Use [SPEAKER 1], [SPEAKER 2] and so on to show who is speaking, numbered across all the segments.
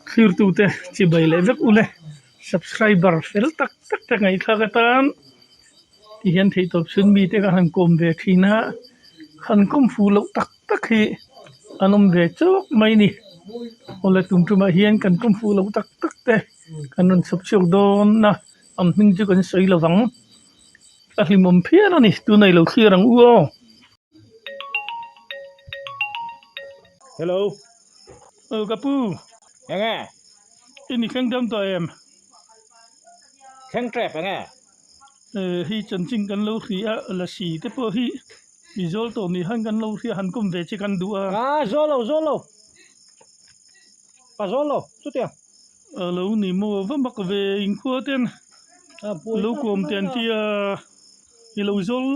[SPEAKER 1] Thlirtute chibai leh vek ule subscriber fel tak tak te ngaihthlak atan ti hian theihtawp chhun mite ka han kawm ve thin a, han kawm fuh loh tak tak hi an awm ve chawk mai a ni. Awle tum tumah hian kan kawm fuh loh tak tak te kan rawn chhawp chhuak dawn a, an hming chu kan sawi lo vang. A hlimawm phian a ni, tunah i lo thlir ang u aw.
[SPEAKER 2] Hello.
[SPEAKER 1] Aw ka pu.
[SPEAKER 2] Enge?
[SPEAKER 1] I ni thleng dam tawh em?
[SPEAKER 2] Thleng tep enge?
[SPEAKER 1] Eh hei chanchin kan lo hria a, lasi te pawh hi i zawl tawh ni khan kan lo hria han kawm ve che kan duh a.
[SPEAKER 2] Ah zawl lo zawl lo. Ka zawl lo chutiang.
[SPEAKER 1] A lo ni maw va mak ve inkhua ten lo kawm te an tia i lo zawl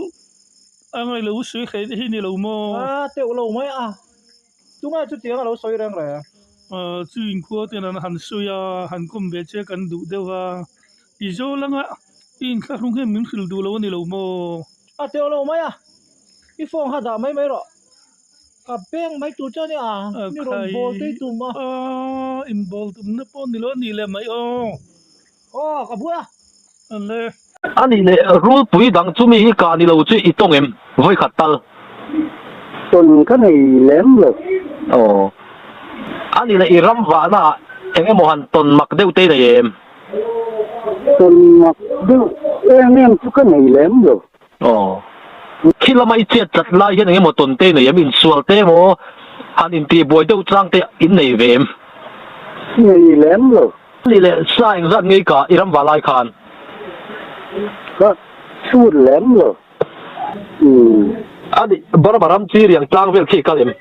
[SPEAKER 1] A ngai lo sawi hle te hi ni lo maw?
[SPEAKER 2] A teuh lo mai a, tunge chutiang a lo sawi reng reng?
[SPEAKER 1] Chu inkhua ten an han sawi a, han kawm ve che kan duh deuh a, i zawl anga i inthlahrung hian min hrilh duh lo a ni lo maw?
[SPEAKER 2] A teuh lo mai a, i phone kha dah mai mai rawh, ka beng mai tur che a nia, mi rawn bawl tei tum a.
[SPEAKER 1] A inbawl tumna pawh ni lo a nih leh mai aw.
[SPEAKER 2] Aw ka buai a.
[SPEAKER 1] Le.
[SPEAKER 3] A nih leh rulpui dang chumi hi kah ni lo chu i tawng em? Vawi khat tal.
[SPEAKER 4] Tawn ka nei lem lo.
[SPEAKER 3] Aw. A nih leh i ram vahna ah eng emaw han tawn mak deuh te i nei em?
[SPEAKER 4] Tawn mak deuh em em chu ka nei lem lo.
[SPEAKER 3] Aw. Khi lama i chet tlat lai hian eng emaw tawn te i nei em? Insual te emaw han intihbuai deuh chang te in nei ve em?
[SPEAKER 4] Nei lem lo.
[SPEAKER 3] Ni leh sa engzat ngei ka i ram valai khan?
[SPEAKER 4] Ka chhut lem lo. Umm.
[SPEAKER 3] A nih, Burma ram chi riang tlang vel khi i kal em?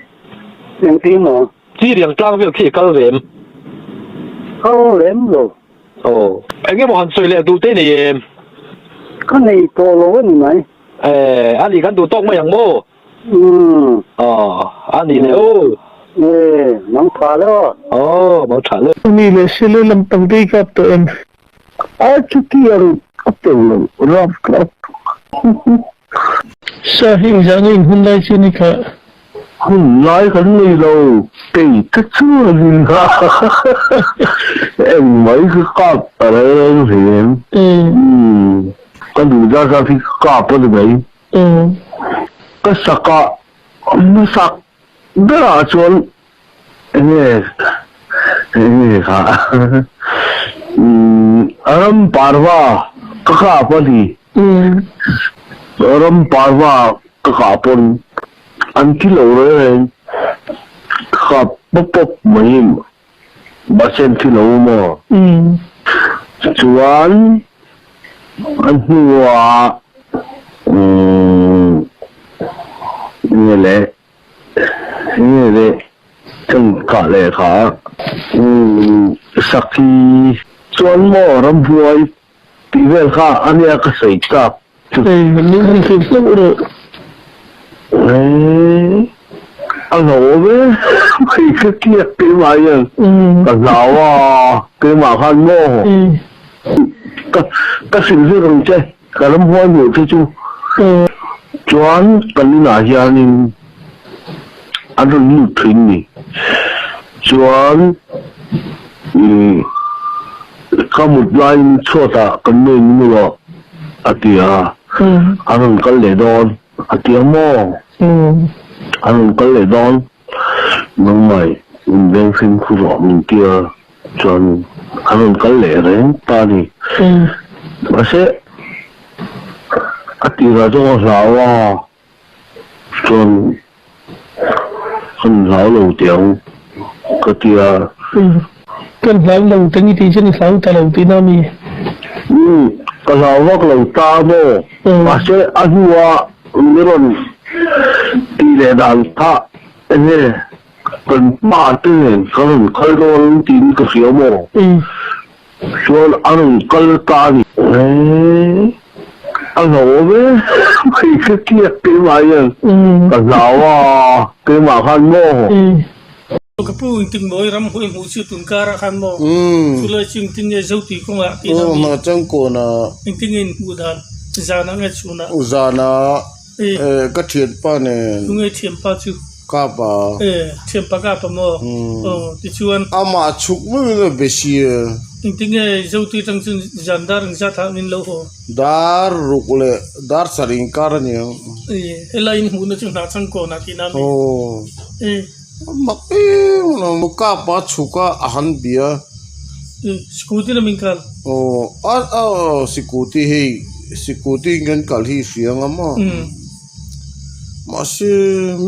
[SPEAKER 4] Engtin maw?
[SPEAKER 3] Chi riang tlang vel khi i kal ve em?
[SPEAKER 4] Kal lem lo.
[SPEAKER 3] Aw. Eng emaw han sawi leh duh te i nei em?
[SPEAKER 4] Ka nei tawh lo a ni mai.
[SPEAKER 3] Eh, a nih kan duh tawk mai ang maw?
[SPEAKER 4] Umm.
[SPEAKER 3] Aw, a nih leh aw.
[SPEAKER 4] Ee, mang tha le aw.
[SPEAKER 3] Aw, mang tha le.
[SPEAKER 1] A nih leh sile lam pang te i kap tawh em?
[SPEAKER 4] A chutiang a tel lo rap rap.
[SPEAKER 1] Sa hi engzah nge in hun lai chu ni kha?
[SPEAKER 4] Hun lai kan nei lo, kei te chuan in ha eng mai ka kap ta reng reng hle em. Umm, ka duh zat zat hi ka kap a ni mai. Ka sak a hmasak berah chuan enge enge kha ram parva ka kap a ni. Ram parva ka kah pawn an ti lo reng reng ka kap pawp pawp mai mahse an ti lo maw. Chuan a hnuah enge le enge le kan kah leh kha sakhi chuan maw ramhuai tih vel kha a nia ka sawi chak chu. A hlauhawm e, hei ka kiak keimah hian ka hlau a, keimah khan maw ka ka hrilh vek ang che ka ramhuai hmuh te chu chuan kan inah hianin an rawn lut thin ni chuan ih ka mut laiin chhuatah kan nu in mu rawh a ti a, an rawn kal leh dawn. A ti a maw? A rawn kal leh dawn. Nangmah in veng fimkhur rawh min ti a, chuan a rawn kal leh reng ta a ni. Mahse, a tirah chuan ka hlau a, chuan kan hlau lo teh ang ka ti a.
[SPEAKER 1] Kan hlau lo teh ang i tih chuan i hlau ta lo tihna a mi?
[SPEAKER 4] Umm, ka hlau vak lo ta maw? Mahse, a hnua min rawn tih leh dan kha enge kan pa te nen ka rawn kal dawn tiin ka hria maw? Chuan a rawn kal ta a ni. Eeh, a hlauhawm e, hei ka kiak keimah hian ka hlau a, keimah khan maw?
[SPEAKER 1] Ka pu engtik maw i ram hawi hmuh chu tun karah khan maw? Chulai chu engtin nge zo tui kawngah tih lam hi? Engtin nge in hmuh dan? Zanah nge chhunah?
[SPEAKER 5] Zanah ka thianpa nen.
[SPEAKER 1] Tunge thianpa chu?
[SPEAKER 5] Kap a.
[SPEAKER 1] E, thianpa kap a maw? Aw, tichuan.
[SPEAKER 5] Amah chhuk meuhin a be sia.
[SPEAKER 1] Engtinge Zotui atang chuan zan dar ang zat ah min lo haw?
[SPEAKER 5] Dar ruk leh dar sarih inkar a niang.
[SPEAKER 1] E, helai in hmuhna chu hnah changkawn ah tihna a ni.
[SPEAKER 5] Aw.
[SPEAKER 1] E.
[SPEAKER 5] Mak em lo, kap a chhuk a, a han bia.
[SPEAKER 1] E, scooty lam in kal.
[SPEAKER 5] Aw, a a scooty hei, scooty in kan kal hi i hria ang a maw? Mahse,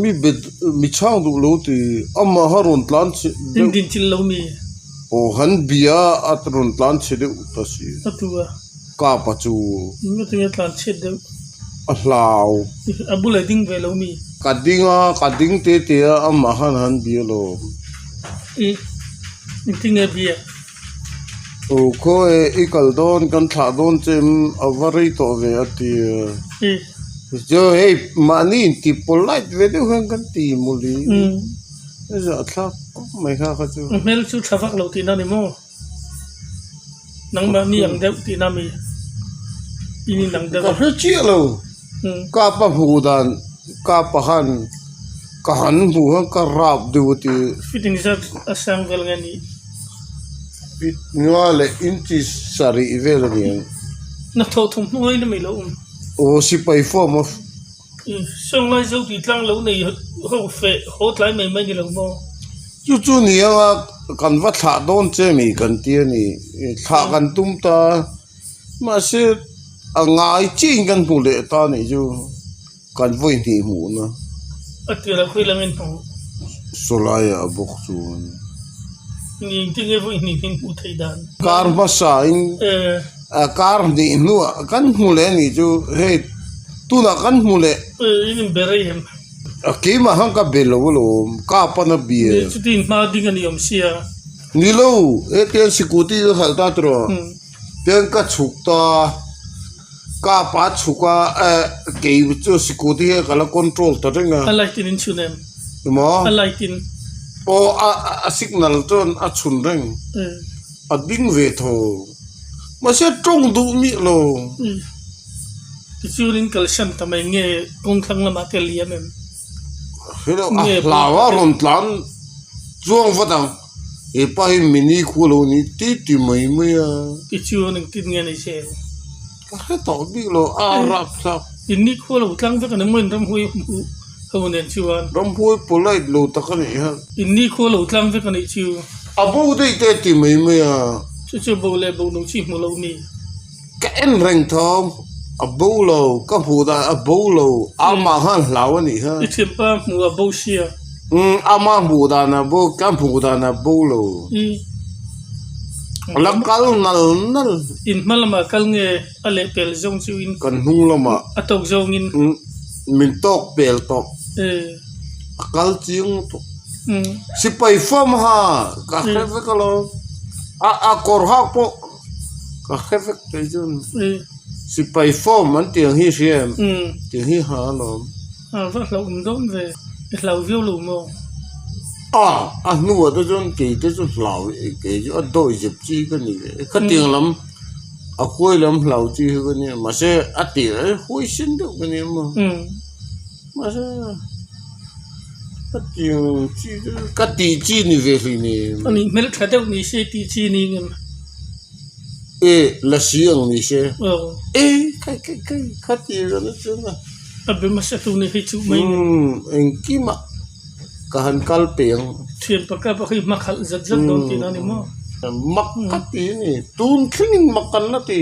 [SPEAKER 5] mi bet mi chhang duh lo ti amaha rawn tlan chhe deuh.
[SPEAKER 1] In din chilh lo mi.
[SPEAKER 5] Aw, han bia a rawn tlan chhe deuh ta si.
[SPEAKER 1] A tu a.
[SPEAKER 5] Kapa chu.
[SPEAKER 1] Eng tinge tlan chhiat deuh.
[SPEAKER 5] A hlau.
[SPEAKER 1] A bulah ding ve lo mi.
[SPEAKER 5] Ka ding a, ka ding te te a, amah khan han bia lo.
[SPEAKER 1] I, eng tinge bia?
[SPEAKER 5] Aw khawi i kal dawn kan thlah dawn che em a va rei tawh ve a ti a. Chu hei mahni inti polite ve deuh hian kan ti mawli. A zahthlak khawp mai kha kha chu.
[SPEAKER 1] A hmel chu tha vak lo tihna ni maw? Nangmahni ang deuh tihna mi? In inang deuh a.
[SPEAKER 5] Ka hre chiah lo. Ka pa hmuh dan ka pa khan ka han hmuh khan ka rap deuh a ti.
[SPEAKER 1] Fitting zat a sang vel nge ni?
[SPEAKER 5] Fit nga leh inchi sarih vel a ni ang.
[SPEAKER 1] Na thawh thawm hnuai na mai lo awm.
[SPEAKER 5] Aw sipai form a.
[SPEAKER 1] Sawnglai zo tui tlang lo nei ho feh haw tlai mai mai ni lo maw?
[SPEAKER 5] Chu chu ni anga kan va thlah dawn che mi kan ti a ni. Thlah kan tum ta. Mahse a ngai chiin kan hmu leh ta nih chu kan vawi hnih hmuhna.
[SPEAKER 1] A tir ah khawi langin hmu.
[SPEAKER 5] Sawlaiah a bawk chuan.
[SPEAKER 1] Ni engtin nge vawi hnih hnih hmuh theih dan.
[SPEAKER 5] Kar hmasa in kar hnih hnuah kan hmu leh nih chu hei tunah kan hmu leh.
[SPEAKER 1] In inbe rei em?
[SPEAKER 5] A keimah khan ka be lo alawm ka pan a bia.
[SPEAKER 1] Chutin hma ding a ni awm sia.
[SPEAKER 5] Ni lo hetiang scooty ka khalh ta tiraw. Tiang ka chhuk ta ka pa chhuk a eh kei chu scooty hi ka la control ta reng a.
[SPEAKER 1] A light in in chhun em?
[SPEAKER 5] Maw?
[SPEAKER 1] A light in.
[SPEAKER 5] Aw a a signal chuan a chhun reng. A ding ve tho. Mahse tawng duh miah lo.
[SPEAKER 1] Tichuan in kalsan ta mai nge kawng thlang lamah te a liam em?
[SPEAKER 5] Helo a hlau a rawn tlan chuang vat ang. He pa hi mini khu lo ni ti ti mai mai a.
[SPEAKER 1] Ti chuan engtin nge ni se?
[SPEAKER 5] Ka hre tawh bik lo a rap thlak.
[SPEAKER 1] In ni khu lo tlang vek a ni maw in ramhuai hmuh ho nen chuan.
[SPEAKER 5] Ramhuai polite lo tak a nih hian.
[SPEAKER 1] In ni khu lo tlang vek a nih chu.
[SPEAKER 5] A bo daih te ti mai mai a.
[SPEAKER 1] Chu chu bo leh bo no chi hmu lo mi.
[SPEAKER 5] Ka en reng thawm a bo lo ka hmuh dan a bo lo amah khan hlau a nih kha.
[SPEAKER 1] I thianpa hmuh a bo sia.
[SPEAKER 5] Umm ama hmuh dan a bo ka hmuh dan a bo lo. A la kal nal nal.
[SPEAKER 1] In hma lamah kal nge a leh pel zawng chu in.
[SPEAKER 5] Kan hnung lamah.
[SPEAKER 1] A tawk zawng in.
[SPEAKER 5] Umm min tawk pel tawh. A kal chiang tawh. Sipai fam ha ka hre vek alawm a a kawr hak pawh. Ka hre vek thei chu sipai form an tih ang hi hria em tih hi ha alawm.
[SPEAKER 1] A va hlauhawm dawn ve i hlau viau lo maw?
[SPEAKER 5] A a hnuah te chuan kei te chu hlau kei chu a dawi zep chi ka ni ve khatiang lam a huai lam hlau chi hi ka nia mahse a tir ah hian huai sen deuh ka nia maw mahse khatiang chi chu ka tih chi ni ve hlei nen.
[SPEAKER 1] A nih hmeltha deuh ni se tih chi ni ngem.
[SPEAKER 5] E lasi ang ni se. E kai kai kai kha ti ran a chuan a.
[SPEAKER 1] A be hmasa tu ni hei chu mai ni.
[SPEAKER 5] Umm engkimah ka han kal pe ang.
[SPEAKER 1] Thian pakka pawh khi hma khalh zat zat dawn tihna a ni maw?
[SPEAKER 5] Mak ka ti a ni. Tun thlengin mak kan la ti.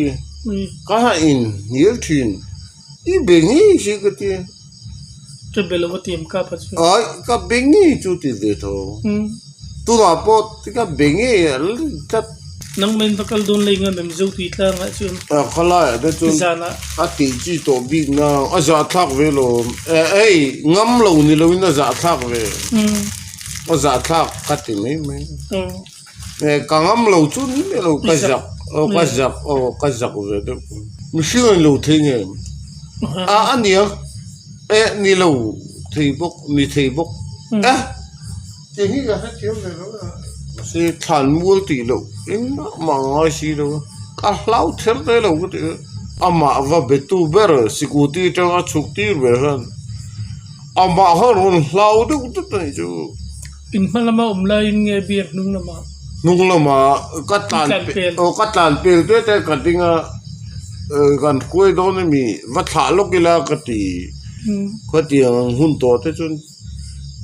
[SPEAKER 5] Ka ha in hnial thin. I be ngei si ka ti.
[SPEAKER 1] Ka be lo a ti em ka pa chu.
[SPEAKER 5] Ai ka be ngei chu ti ve tho. Tunah pawh ka be ngei a tlat.
[SPEAKER 1] Nangmah in va kal dawn lei ngam em zo tui tlang ah chuan.
[SPEAKER 5] A khalai ah te chuan
[SPEAKER 1] zanah
[SPEAKER 5] a tih chi tawh bik na a zahthlak ve lo hei ngam lo ni lo in a zahthlak ve. A zahthlak ka ti mai mai. Ka ngam lo chu ni mai lo ka zak aw ka zak aw ka zak ve deuh mihring an lo thei nge a a nia eh ni lo thei bawk ni thei bawk eh tih hi ka hrethiam ve lo a mahse thlan mual tih loh engmah mah ngai si lo a ka hlau ther te lo ka ti a amah va be tu ber scooty atanga chhuk tir ber khan. Amah kha rawn hlau deuh deuh a nih chu.
[SPEAKER 1] In hma lama awm laiin nge biak hnung lamah?
[SPEAKER 5] Hnung lamah ka tlan aw ka tlan pel te te ka ding a, kan hruai dawn ami va thlah lawk ila ka ti. Khatiang ang hun tawh te chuan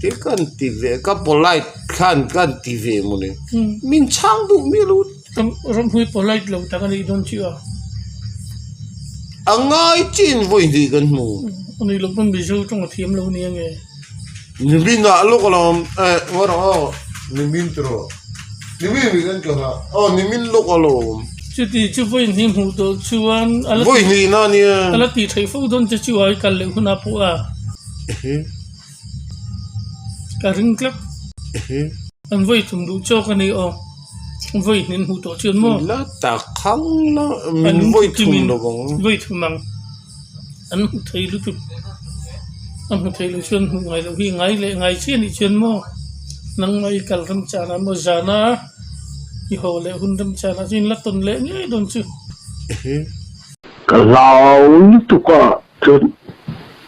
[SPEAKER 5] thil kan ti ve ka polite khan kan ti ve mawni. Min chhang duh miah lo.
[SPEAKER 1] Ramhmui polite lo tak a nih dawn chiah a.
[SPEAKER 5] A ngai chin vawi hnih kan hmu.
[SPEAKER 1] A nih loh pawn Mizo tawng a thiam lo nia nge.
[SPEAKER 5] Nimin ah lawk a lawm eh ngaw rawh aw nimin ti rawh nimin mi kan kal a aw nimin lawk a lawm.
[SPEAKER 1] Chuti chu vawi hnih hmuh tawh chuan a la
[SPEAKER 5] Vawi hnih na nia.
[SPEAKER 1] A la tih theih fo dawn che chu ai kal leh hunah pawh a. Ka ring tlat. An vawi thum duh chawk a ni aw. Vawi hnih an hmuh tawh chuan maw?
[SPEAKER 5] La tak khang la min vawi thum lo ang.
[SPEAKER 1] Vawi thum ang. An hmu thei lutuk. A hmu thei lo chuan hmuh ngai loh hi ngai leh ngai chiah anih chuan maw? Nangmah i kal ram chanah maw zana i haw leh hun ram chanah chuan in la tawn leh ngei dawn chu.
[SPEAKER 4] Ka hlau lutuk a chuan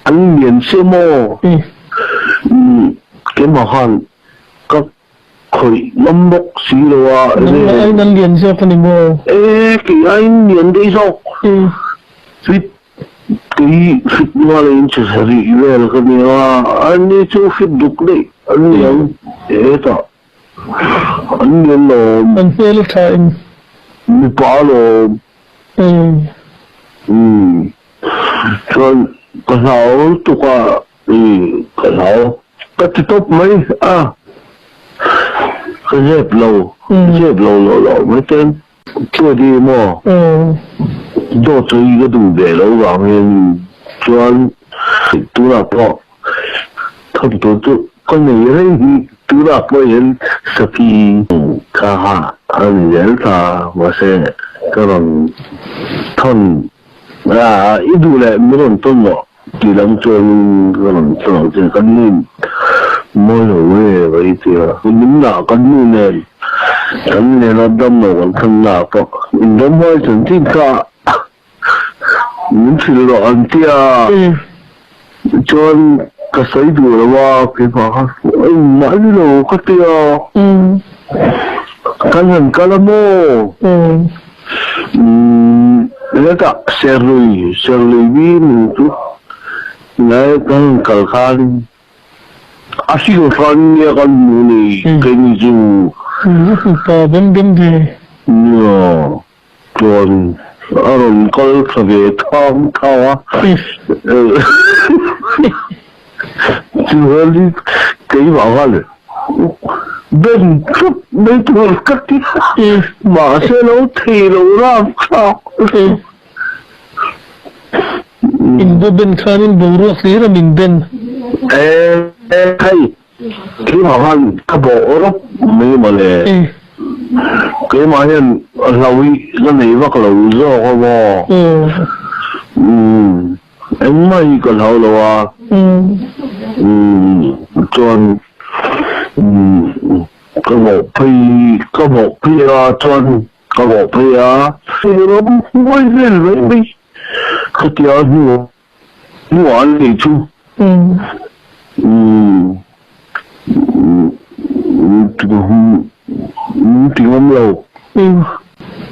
[SPEAKER 4] an lian sia maw? Keimah khan ka khawih ngam bawk si lo a.
[SPEAKER 1] Nangmah aiin an lian zawk a ni maw?
[SPEAKER 4] E, kei aiin lian daih zawk. Fit kei fit nghal in che sarih vel ka ni a, ani chu fit duk daih an ni ang. Hetah an lian lawm.
[SPEAKER 1] An hmel a tha em?
[SPEAKER 4] Mipa alawm. Umm. Chuan ka hlau lutuk a. I ka hlau ka ti tawp mai a, ka zep lo, zep lo lo lo mai ten. Chuati maw dawt hi ka duh ve lo vangin chuan tunah pawh thawm tur chu ka nei reng hi tunah pawh hian Saki kha a ni zel ta mahse ka rawn thawn a i duh leh min rawn tawn rawh. Ti lam chuanin ka rawn sawi ang che, kan nu mawi lo e va i ti a. Nimnah kan nu nen kan nena dam lo kan than na pawh inramhuai chanchin kha min hrilh rawh an ti a, chuan ka sawi duh lo a, keimah kha engmah ni lo ka ti a, kan han kal a maw? Umm hetah Serlui, Serlui bi min chu ngai kan han kal khan a hring hran nia kan hmu ni keini chu.
[SPEAKER 1] Pa bem bem ve.
[SPEAKER 4] Nia, chuan a rawn kal thla ve thang thang a. Chuan keimah khan ben thlap mai tur ka ti a, mahse lo thei lo ram thlak.
[SPEAKER 1] In va ben khanin boruak hlir a min ben.
[SPEAKER 4] E hei keimah khan ka bawh rawp mai mawle. Keimah hian hlauh ka nei vak lo zawk a maw. Umm. Engmah hi ka hlau lo a, chuan ka vawh phei ka vawh phei a chuan ka vawh phei a, ram huai vel mai mai khatia hnu hnuah an nei chu min ti ngam lo.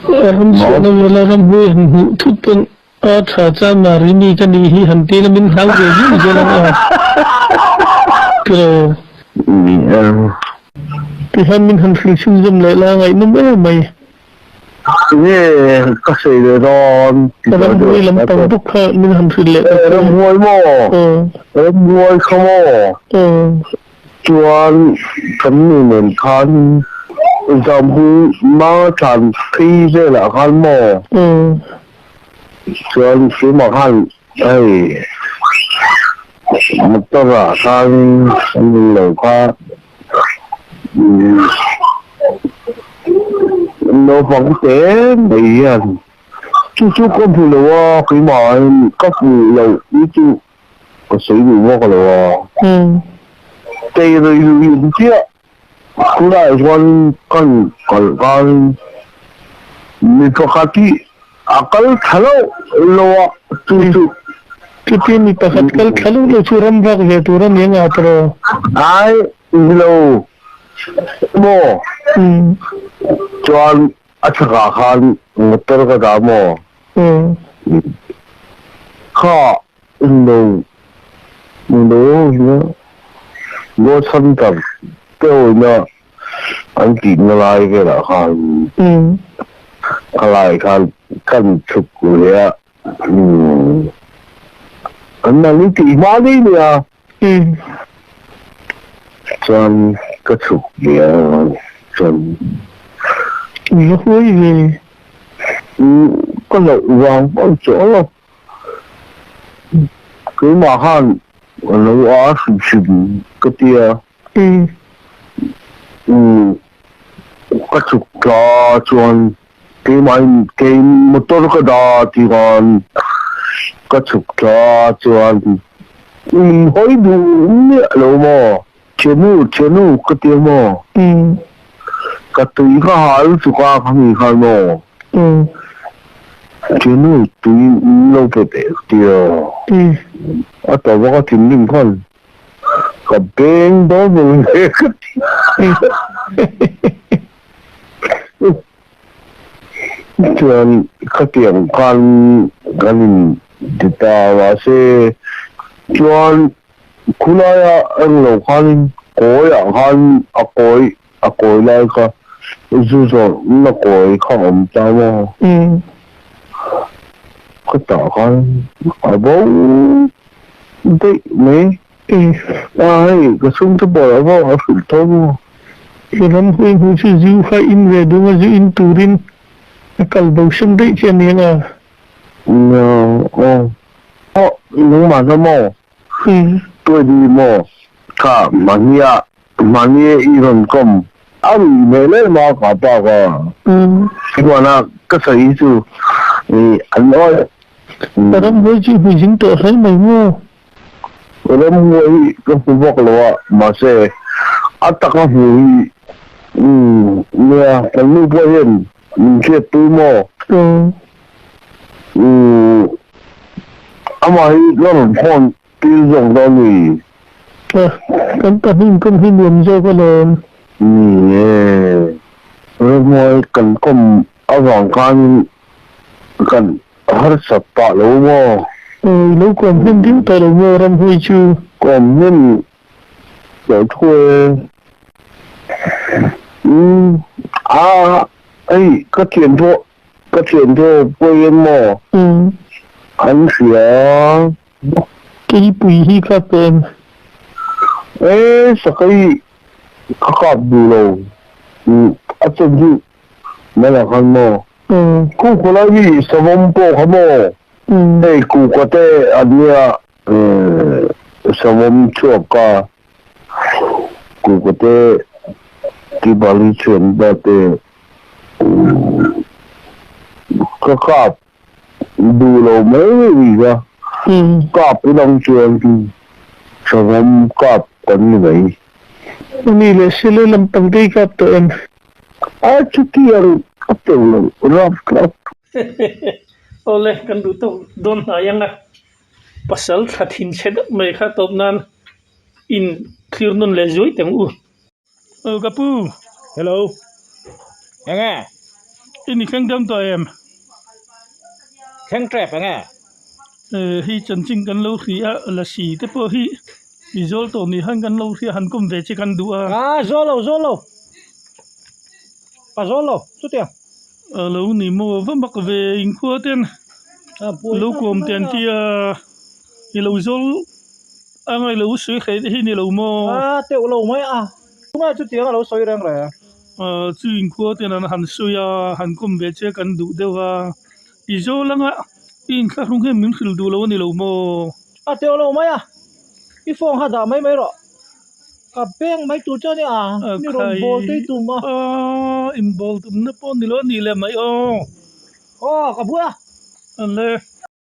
[SPEAKER 1] Ram chhuahna vela ram huai han hmuh thut pawn A tha chuan Marini ka nih hi han ti la min hlau ve viau zel ang a. Tiraw.
[SPEAKER 4] Ni e.
[SPEAKER 1] Tihian min han hrilh chhunzawm leh la ngaihnawm em mai.
[SPEAKER 4] Nge ka sawi leh dawn ti
[SPEAKER 1] Ka ramhuai lampang bawk kha min han hrilh leh ta che.
[SPEAKER 4] Ramhuai maw? Ramhuai kha maw? Chuan kan nu nen khan Zamhung manga tlan phei velah khan maw? Chuan keimah khan hei motor ah khan an in lo kha naupang te mai hian chu chu ka hmu lo a keimah ah ka hmu lo hi chu ka sawi duh bawk lo a tei rei lui in chiah. Tunah chuan kan kal khan mi pakhat hi a kal tha lo lo a, chu chu.
[SPEAKER 1] Chuti mi pakhat kal thla lo lo chu ram vak ve tur a ni anga tawh.
[SPEAKER 4] Ai nilo maw? Chuan a chhakah khan motor ka dah maw? Kha lo lo hian Ghost Hunter te awina an tihna lai velah khan khalai khan kan chhuk leh a. An mahni tih hma daih nia. Chuan ka chhuk ve a chuan.
[SPEAKER 1] I va huai ve.
[SPEAKER 4] Ka hlauh vang pawh ni chuang lo. Keimah khan ka lo a hrim hrim ka tia. Ka chhuk tla chuan Keimahin kei motor ka dah tih khan ka chhuk thla chuan min hawi duh miah lo maw? Thiannu, thiannu ka ti a maw? Ka tui ka hal chuk a ka hmi khan maw? Thiannu tui min lo pe teh ka ti a. A tawp a ka thinrim khan ka beng dawn lo hle ka ti. Chuan khatiang khan kan in ti ta mahse chuan khulaia englo khanin kawiah khan a kawi a kawi lai kha zu zawrhna kawi kha a awm ta maw? Khatah khan a bo daih mai. A hei ka chhungte pawh a vak a hrilh tho maw?
[SPEAKER 1] I ram hui hnu chu zu kha in ve dung a zu in turin a kal bo hrim daih che aniang a.
[SPEAKER 4] Nia aw. Aw nangmah kha maw? Tuai dih maw? Kha mahnia mahni i rawn kawm a ruih hmel em a ka pa ka. Chuan ka sawi hi chu an awi.
[SPEAKER 1] Ka ram hui chu hmu zing tawh hle mai maw?
[SPEAKER 4] Ramhmuai hi ka hmu vak lo a, mahse a taka hmu hi umm nia kan nu pawh hian min hriatpui maw? Umm amah hi ka rawn phone tir zawk dawn ni.
[SPEAKER 1] Kan pahnih inkawm hi nuam zawk alawm.
[SPEAKER 4] Ni e, ramhmuai kan kawm avang khanin kan harsat pah lo maw?
[SPEAKER 1] Awi lo kawm hnem deuh tawh lo maw ramhuai chu?
[SPEAKER 4] Kawm hnem tawh thu e. Umm a hei ka thian pawh ka thian pawh pawi em maw? An hria.
[SPEAKER 1] Keipui hi ka pen.
[SPEAKER 4] E sakei ka kap duh lo. A chen chu Mala khan maw? Khu khawlai mi savawm pawh kha maw? Hei kuka te a nia savawm chhuak ka kuka te tibali chhuan ba te ka kap duh lo mai mai ka kap inang chuan savawm kap kan ni mai.
[SPEAKER 1] Ani leh sile lampang te i kap tawh em?
[SPEAKER 4] A chutiang a teuh lo rap rap.
[SPEAKER 1] Awle kan duh tawk dawn hnai ang a, pasal thla thin chhe deuh mai kha tawp nan in thlir nawn leh zuai teh ang u. Aw ka pu.
[SPEAKER 2] Hello. Enge?
[SPEAKER 1] I ni thleng dam tawh em?
[SPEAKER 2] Thleng tep enge?
[SPEAKER 1] Hei chanchin kan lo hria a, lasi te pawh hi I zawl tawh nih khan kan lo hria han kawm ve che kan duh a.
[SPEAKER 2] A zawl lo zawl lo. Ka zawl lo chutiang.
[SPEAKER 1] A lo ni maw va mak ve inkhua ten lo kawm te an tia i lo zawl a ngai lo sawi hreh te hi ni lo maw.
[SPEAKER 2] A teuh lo mai a. Tunge chutiang a lo sawi reng reng.
[SPEAKER 1] A chu inkhua ten an han sawi a han kawm ve che kan duh deuh a. I zawl anga i inthlahrung hian min hrilh duh lo a ni lo maw.
[SPEAKER 2] A teuh lo mai a. I phone kha dah mai mai rawh. Ka beng mai tur che a nia. Mi rawn bawl tei tum a.
[SPEAKER 1] Aw in bawl tumna pawh ni lo a nih leh mai aw.
[SPEAKER 2] Aw ka buai a.
[SPEAKER 1] An le.